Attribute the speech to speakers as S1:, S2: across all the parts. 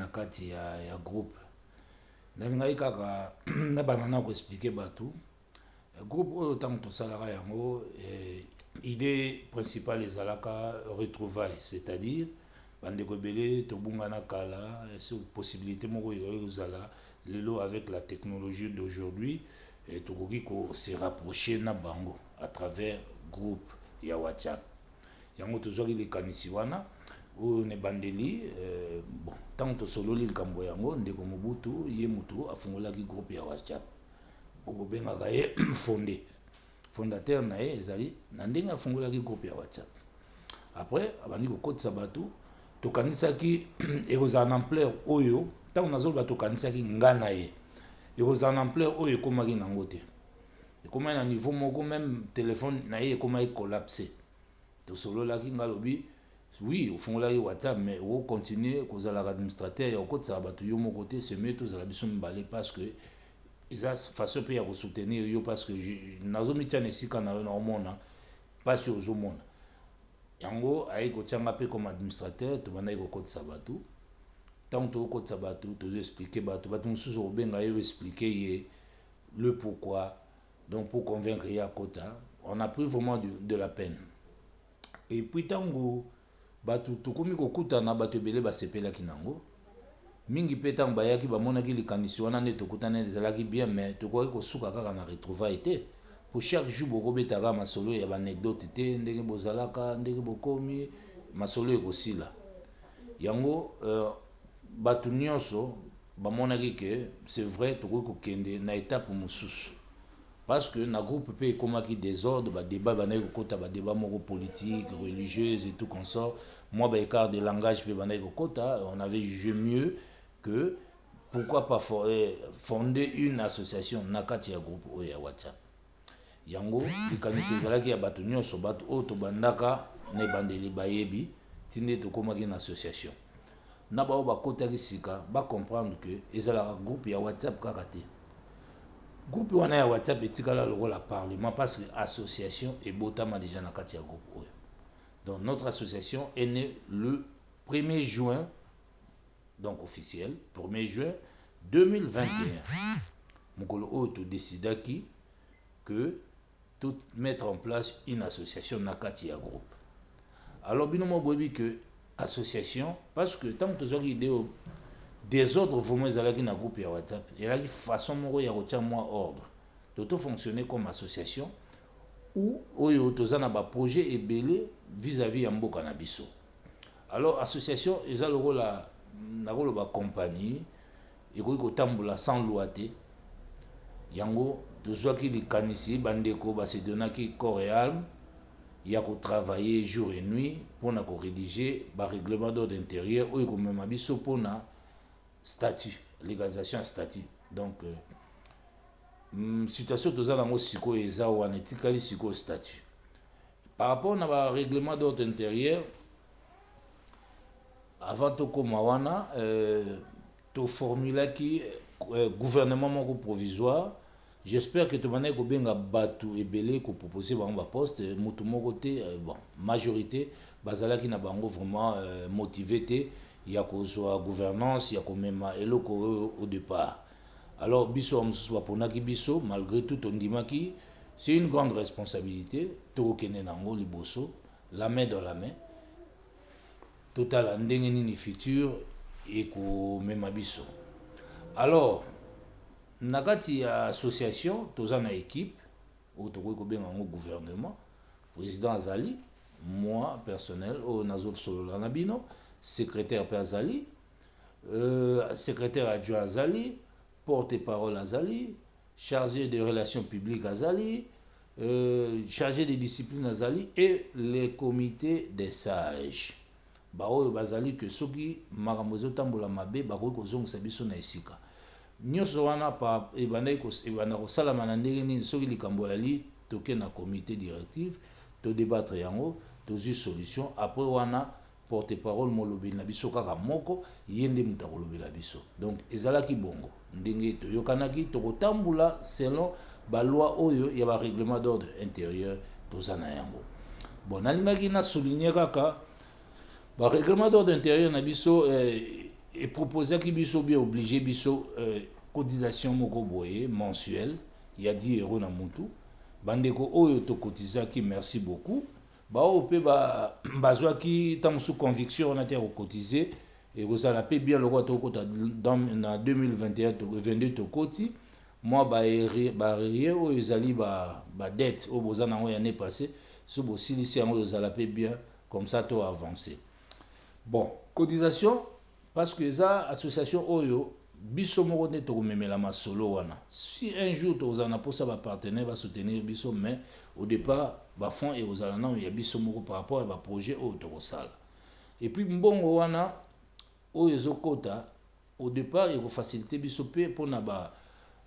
S1: Na kati ya groupe, nalingaki kaka nabanda na koexpliquer bato groupe oyo. Ntango tosalaka yango, idée principale ezalaka retrouvaille, c'est-à-dire bandeko ebele tobungana kala. Possibilité moko ekoki kozala lelo, avec la technologie d'aujourd'hui, tokoki kose rapprocher na bango à travers groupe ya WhatsApp. Yango tozwaki likanisi wana oyo na ebandeli. Bon, ntango tosololi likambo yango, ndeko Mobutu, ye motu afungolaki groupe ya WhatsApp, bobengaka ye fondé fondateur na ye. Ezali na ndenge afungolaki groupe ya WhatsApp, après abandi kokotisa bato. Tokanisaki ekozala na ampleur oyo. Ntango nazoloba tokanisaki, nga na ye, ekozala na ampleur oyo ekomaki nango te. Ekomaki na niveau moko, même téléphone na ye ekomaki collapse. Tosololaki, nga alobi: oui, ofungolaki WhatsApp, mais okocontinue kozalaka administrateur ya kokotisaka bato yo moko te. C'est mieux tozala biso mibale, parce que eza façon mpe ya kosoutenir yo, parce que nazomitia na esika na yo, naomona mpasi ozomona. Yango ayi kotianga mpe comme administrateur. Tobandaki kokotisa bato. Ntango tokokotisa bato, tozoexpliquer bato. Bato mosusu kobenga ye, oexpliquer ye le pourquoi, donc pour convaincre ye akota, on a pris vraiment de la peine. Et puis ntango bato tokomi kokutana, bato ebele basepelaki nango mingi. Mpe ntango bayaki, bamonaki likanisi wana nde tokutana, ezalaki bien. Mais tokoki kosuka kaka na retrouvaille te, po chaque jour bokobetaka masolo ya baanecdote te, ndenge bozalaka, ndenge bokomi, masolo ekosila. Yango bato nyonso bamonaki ke c'est vrai, tokoki kokende na étape mosusu, parce que na groupe mpe ekomaki désordre. Badébat bandaki kokota, badébat moko politique, religieuse et tout consort, mwa baécart de langage mpe bandaki kokota. On avait jugé mieux que pourquoi pas fonder une association na kati ya groupe oyo ya WhatsApp. Yango likanisi ezalaki ya bato nyonso. Bato oyo tobandaka na ebandeli bayebi ti nde tokomaki na association. Na baoyo bakotaki sika, bacomprendre que ezalaka groupe ya WhatsApp kaka te. Groupe wana ya WhatsApp etikala lokola parlement, parce que association ebotama déjà na kati ya groupe oyo. Donc notre association est née le 1er juin, donc officiel 1er juin 2021, mokolo oyo todécidaki que tout mettre en place une association na kati ya groupe. Alors bino mo boyebi que association, parce que ntango tozwaki idée oyo, désordre vraiment ezalaki na groupe ya WhatsApp. Ezalaki façon moko ya kotia mwa ordre to tofonctionner comme association ou oyo toza na baprojet ebele vis-à-vis ya mboka na biso. Alors association eza lokola, nakoloba, compagnie ekoki kotambola sans loi te. Yango tozwaki likanisi, bandeko basedonnaki corps et âme ya kotravailler jour et nuit mpona korédiger barèglement d'ordre intérieur oyo ekomema biso mpona statut, légalisation ya statut. Donc situation toza nango sikoyo eza wana, etikali sikoyo statut. Par rapport na barèglement d'ordre intérieur, avant tokóma wana, toformulaki gouvernement moko provisoire. J'espère que tobandaki kobenga bato ebele, kopropose bango baposte, motu moko te. Bon, majorité bazalaki na bango vraiment motivé te ya kozwa gouvernance, ya komema eloko oyo au départ. Alors biso mosusu baponaki biso. Malgré tout, tondimaki, c'est une grande responsabilité. Tokokende nango liboso, la main dans la main. Totala ndenge nini futur ekomema biso. Alors na kati ya association, toza na équipe oyo tokoki kobenga yango gouvernement. Président azali moi personnel oyo nazosolola na bino, secrétaire mpe azali, secrétaire adjoint azali, porte parole azali, chargé de relations publiques azali, chargé de discipline azali, et le comité des sages, baoyo bazali ke soki makambo ezotambola mabe, bakoki kozongisa biso na esika. Nyonso wana ebanda kosalama na ndenge nini? Soki likambo yali, toke na comité directive, todébattre yango, tozwi solution. Après wana, porte parole, molobeli na biso kaka moko, ye nde moto akolobela biso. Donc ezalaki bongo ndenge toyokanaki. Tokotambola selon baloi oyo ya barèglement d'ordre intérieur toza na yango. Bon, nalingaki nasouligne kaka barèglement d'ordre intérieur na biso. Eproposaki biso bien oblige biso cotisation moko boye mensuelle ya 10 euros na mutu. Bandeko oyo tokotizaki, merci beaucoup. Baoyo mpe bazwaki ntango mosusu conviction wana te ya kocotiser, ekozala mpe bien. Lokola tokota na 2021, 22, tokoti mwa baarriérés oyo ezali badettes oyo boza nango ya année passée, so bosilisi yango, ezala mpe bien, comme ça to avancer. Bon, cotisation, parce que eza association oyo biso moko nde tokomemela masolo wana. Si un jour tokozala na mposa bapartenaire basoutenir biso, mais au départ bafonds ekozala nano ya biso moko par rapport ya baprojet oyo tokosala. Et puis mbongo wana oyo ezokɔta au départ ekofacilite biso mpe mpona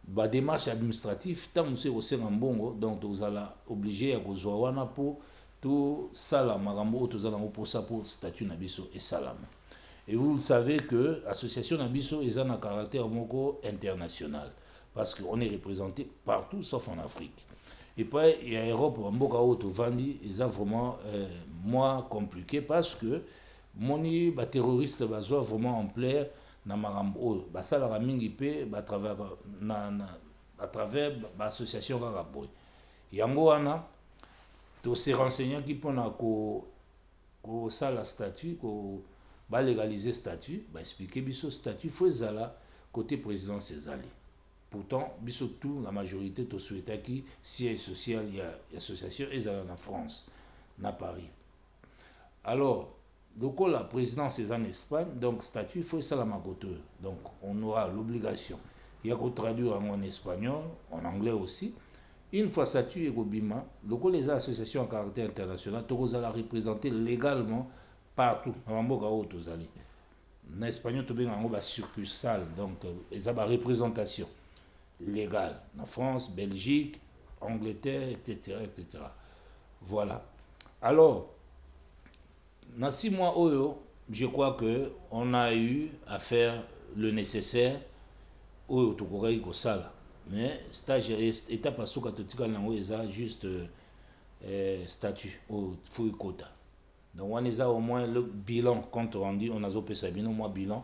S1: badémarche administrative. Ntango mosusu ekosenga mbongo, donc tokozala obligé ya kozwa wana mpo tosala makambo oyo toza nango mposa mpo statut na biso esalama. Et vous le savez que association na biso eza na caractère moko international, parce que on est représenté partout sauf en Afrique. Et puis ya Europe, bamboka oyo tovandi, eza vraiment moins compliqué, parce que moni baterroriste bazwa vraiment ampleur na makambo oyo basalaka mingi mpe batravaillaka à travers baassociation kaka boye. Yango wana tose renseignaki mpona kosala statut, ko balégaliser statut. Baexpliquer biso statut faut ezala côté présidence ezali. Pourtant biso tout, la majorité, tosouhaitaki siège social ya association ezala na France, na Paris. Alors lokola présidence eza en Espagne, donc statut faut esalama kote oyo. Donc on aura l'obligation ya kotraduire yango en espagnol, en anglais aussi. Une fois statut ekobima, lokola eza association ya caractère international, tokozala représenté légalement partout na bamboka oyo tozali. Na espagnol tobenga yango basuccursale, donc eza bareprésentation légale na France, Belgique, Angleterre, etc., etc. Voilà. Alors na 6 mois oyo, je crois que on a eu à faire le nécessaire oyo tokokaki kosala, mais stage, étape asuka totikali nango eza juste statut oyo faut ekota. Donc wana eza au moins le bilan, compte rendu on azopesa bino mwa bilan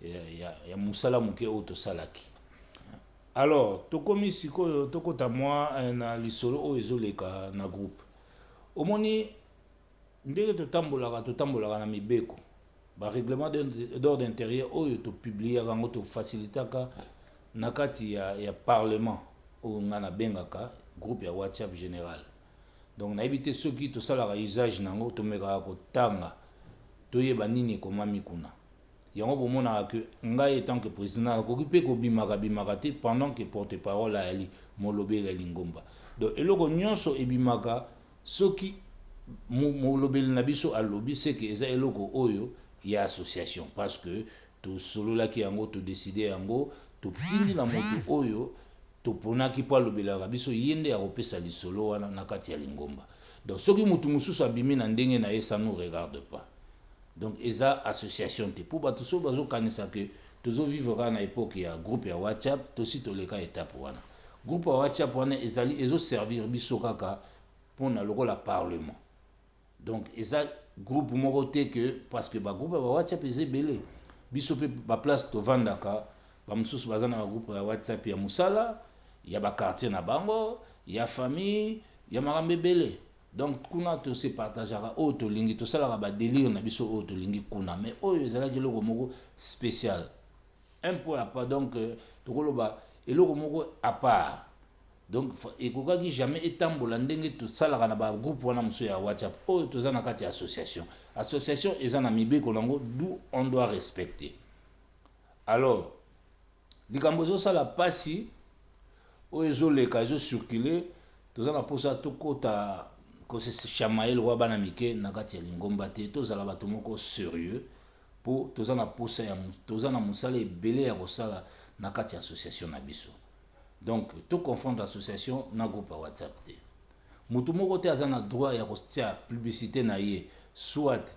S1: ya mosala moke oyo tosalaki. Alors tokomi sikoyo, tokota mwa na lisolo oyo ezoleka na groupe. Omoni ndenge totambolaka, totambolaka na mibeko, barèglement d'ordre intérieur oyo topubliaka yango, tofacilitaka na kati ya parlement oyo ngai nabengaka groupe ya WhatsApp général. Donc nayebi te soki tosalaka usage nango, tomekaka kotanga, toyeba nini ekomami kuna. Yango bomonaka ke ngai, en tant que président, nakoki mpe kobimaka bimaka te pendant que porte parole ayali molobeli ya lingomba. Donc eloko nyonso ebimaka, soki molobeli na biso alobi, seke eza eloko oyo ya association, parce que tosololaki yango, todécider yango, totindi na moto oyo toponaki mpo alobelaka biso. Ye nde akopesa lisolo wana na kati ya lingomba. Donc soki motu mosusu abimi na ndenge na ye, ça nous regarde pas. Donc eza association te. Mpo bato soki bazokanisa ke tozovivre kaka na époque ya groupe ya WhatsApp, tosi toleka étape wana. Groupe ya WhatsApp wana ezali ezoservir biso kaka mpona lokola parlement. Donc eza groupe moko te ke, parce que bagroupe ya bawhatsapp eza ebele. Biso mpe baplace tovandaka, bamosusu baza na bagroupe ya WhatsApp ya mosala, ya baquartier na bango, ya famille, ya makambo ebele. Donc kuna tose partageaka oyo tolingi, tosalaka badélire na biso oyo tolingi kuna. Mais oyo ezalaki eloko moko spécial, un point à part. Donc tokoloba eloko moko à part. Donc ekokaki jamais etambola ndenge tosalaka na bagroupe wana mosusu ya WhatsApp. Oyo toza na kati ya association. Association eza na mibeko nango, d'où on doit respecter. Alors likambo ezosala mpasi oyo ezoleka, ezocircule, toza na mposa tokɔta kose chamailler lokola bana mike na kati ya lingomba te. Tozala bato moko sérieux, mpo toza na posa ya, toza na mosala ebele ya kosala na kati ya association na biso. Donc toconfondre association na groupe ya WhatsApp te. Motu moko te aza na droit ya kotia publicité na ye, soit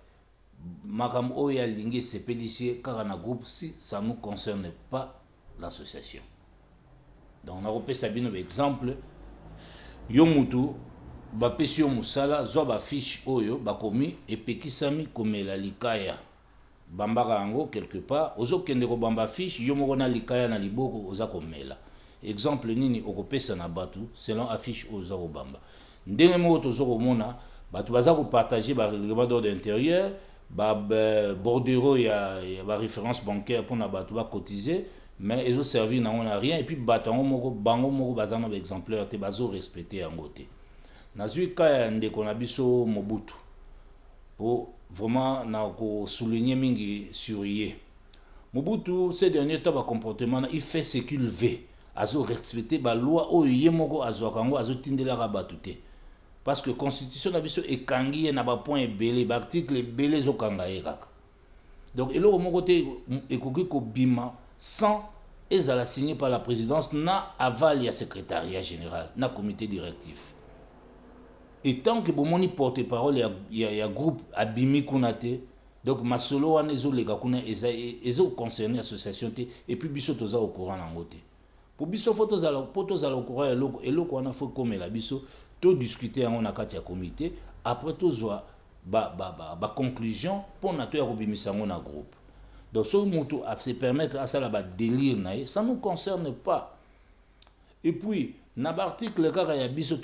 S1: makambo oyo alingi esepelisi ye kaka na groupe, si ça nous concerne pas l'association. Donc nakopesa bino baexemple. Yo mutu bapesi yo mosala, zwa bafiche oyo bakomi epekisami komela likaya. Bambaka yango quelque part. Ozokende kobamba affiche, yo moko na likaya na liboko, oza komela. Exemple nini okopesa na bato selon affiche oyo oza kobamba? Ndenge moko toza komona bato baza kopartager barèglement d'ordre intérieur, babordereau ya baréférence bancaire mpona bato bacotiser, mais ezoservir nango na rien. Et puis bato yango moko, bango moko baza na baexemplaire te, bazorespecter yango te. Nazwi ka ya ndeko na biso Mobutu, po vraiment na kosouligner mingi sur ye. Mobutu, ces derniers temps, bacomportement na, il fait ce qu'il veut. Azorespecter baloi oyo ye moko azwaka yango, azotindelaka bato te, parce que constitution na biso ekangi ye na bapoint ebele, baarticle ebele ezokanga ye kaka. Donc eloko moko te ekoki kobima sans ezala signé par la présidence na aval ya secrétariat général na comité directif. Et tant que bomoni porte-parole ya groupe abimi kuna te, donc masolo wana ezoleka kuna ezoconcerne association te. Et puis biso toza au courant nango te. Po biso faut tozala, po tozala au courant ya eloko, eloko wana faut ekomela biso, todiscute yango na kati ya comité, après tozwa baconclusion ba mpona toya kobimisa yango na groupe. Donc soki motu ase permettre asala badélire na ye, ça nous concerne pas. Et puis na baarticle kaka ya biso.